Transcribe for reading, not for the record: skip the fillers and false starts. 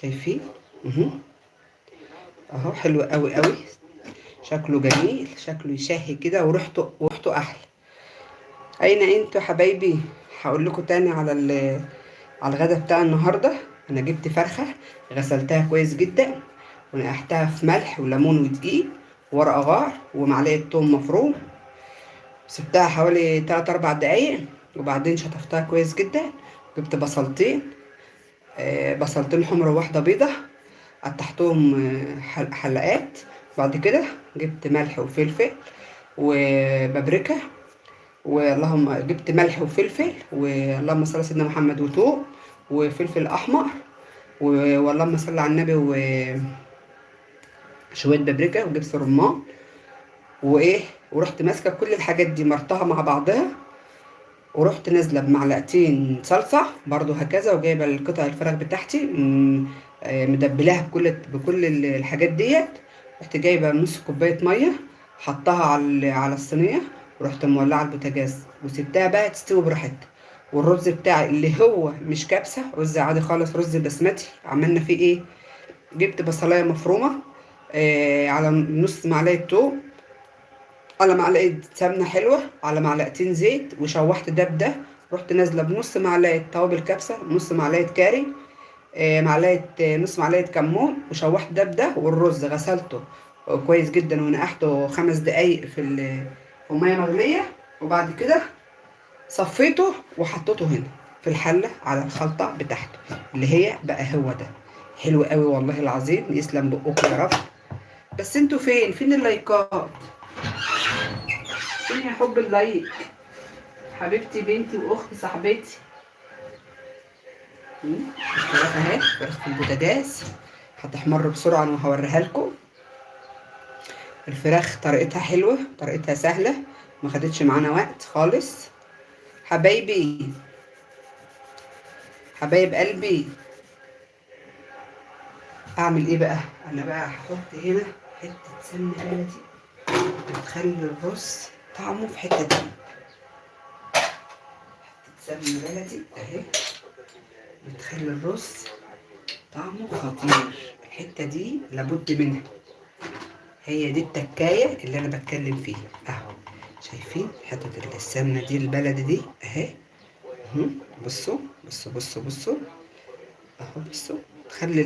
شايفين؟ اهو اهو، حلو قوي قوي، شكله جميل، شكله يشهي كده، وريحته وريحته احلى. اين انتوا حبايبي؟ هقول لكم تاني على على الغدا بتاع النهارده. انا جبت فرخة غسلتها كويس جدا ونقعتها في ملح وليمون ودقيق وورق غار ومعلقة ثوم مفروم، سبتها حوالي 3 4 دقايق، وبعدين شطفتها كويس جدا. جبت بصلتين، بصلتين حمر وواحدة بيضة، قطعتهم حلقات. بعد كده جبت ملح وفلفل وبابريكا، واللهم جبت ملح وفلفل واللهم صل على سيدنا محمد وتوم وفلفل احمر واللهم صل على النبي وشوية بابريكا وجبس رمان وايه. ورحت ماسكه كل الحاجات دي مرتها مع بعضها، ورحت نازله بمعلقتين صلصه برضو هكذا، وجايبه القطع الفراخ بتاعتي مدبلاها بكل الحاجات ديت. رحت جايبه نص كوباية مية حطها على الصينية، ورحت مولعه البوتاجاز وسبتها بقى تستوي براحتها. والرز بتاعي اللي هو مش كبسة، رز عادي خالص، رز بسمتي. عملنا فيه ايه؟ جبت بصلايه مفرومه، على نص معلقه توم، على معلقه سمنه حلوة، على معلقتين زيت، وشوحت ده بده. رحت نازله بنص معلقه توابل كبسة، نص معلقه كاري، معلقه، نص معلقه كمون، وشوحت ده بده. والرز غسلته كويس جدا ونقعته 5 دقايق في مية مغليه، وبعد كده صفيته وحطيته هنا في الحلة على الخلطة بتاعته اللي هي بقى هو ده. حلو قوي والله العظيم، يسلم بقكم يا رب. بس انتوا فين؟ فين اللايكات؟ فين يا حب ال like؟ حبيبتي بنتي واختي صاحبتي. الفراخ اهي، فراخ في البوتاجاز هتحمر بسرعة وهوريها لكم. الفراخ طريقتها حلوة، طريقتها سهلة، ما خدتش معانا وقت خالص. حبايبي، حبايب قلبي، اعمل ايه بقى؟ انا بقى هحط هنا حتة سمنه بلدي بتخلي الرز طعمه في حتة تانية. حتة سمنه بلدي اهي بتخلي الرز طعمه خطير. الحتة دي لابد منها، هي دي التكايه اللي انا بتكلم فيها اهو. شايفين حتة السمنة دي البلدي دي اهي؟ بصوا بصوا بصوا بصوا اهو، بصوا تخلي